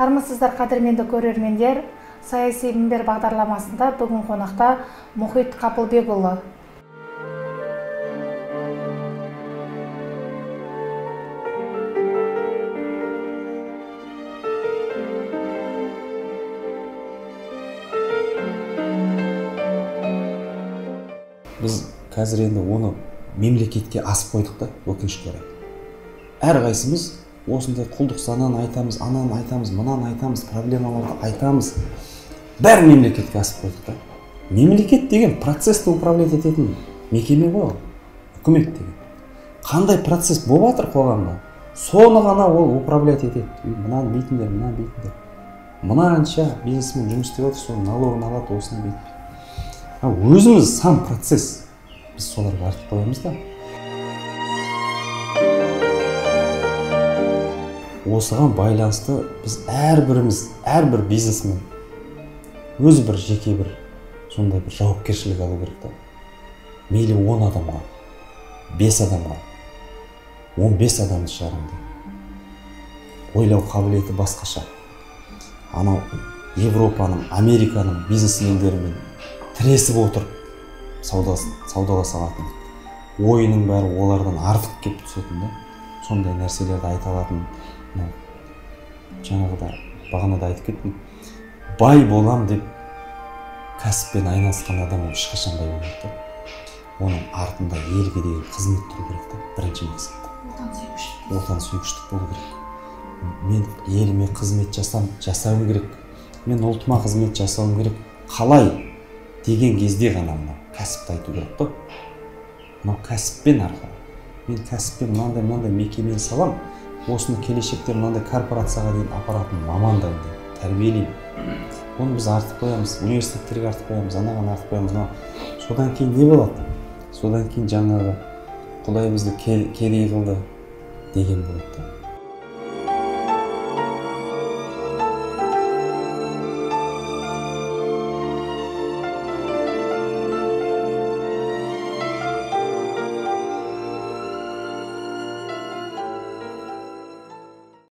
Армысыздар, қадірменді көрермендер, саяси мінбер бағдарламасында бүгін қонақта Мұхит Қапылбекұлы. Біз қазір енді оны мемлекетке асып қойдық та, өкінішке орай. Әрқайсымыз осындай құлдық сананы айтамыз, ананы айтамыз, мынаны айтамыз, проблемаларды айтамыз. Бәрі мемлекетке асып қойдық та. Мемлекет деген процесті управлять ететін мекеме ғой ол. Үкімет деген. Қандай процесс болып жатыр қоғамда, соны ғана ол управлять етеді. Мынаны бүйтіңдер, мынаны бүйтіңдер. Мынанша бизнесмен жұмыс істеп жатыр, соның налогын алады, осыны бүйтіп. Өзіміз сам процесс, біз соларға артып қоямыз да. Осыған байланысты біз әрбіріміз, әрбір бизнесмен өзі бір жеке бір сондай бір жауапкершілік алу керек та. Мейлі 10 адамға, 5 адамға, 15 адамды шығарамын деп. Ойлау қабілеті басқаша. Анау Европаның, Американың бизнесмендерімен тіресіп отырып саудаласа алатын, ойының бәрі олардан артық кеп түсетін да, сондай нәрселерді айта алатын. Жаңағыда бағанада айтып кеттім, бай болам деп кәсіппен айналысқан адам ол ешқашан бай болмайды да. Оның артында елге деген қызмет тұру керек та, бірінші мақсат. Отансүйгіштік болу керек. Мен еліме қызмет жасауым керек, мен ұлтыма қызмет жасауым керек. Қалай деген кезде ғана мынау кәсіпті айту керек қой. Мынау кәсіппен арқылы. Мен кәсіппен мынандай-мынандай мекемені салам, осыны келешекте мынандай корпорацияға дейін апаратын мамандаймын деп тәрбиелеймін. Оны біз артып қоямыз, университеттерге артып қоямыз, анаған артып қоямыз. Содан кейін не болады? Содан кейін жаңағы Құдай бізді кедей қылды деген болады да.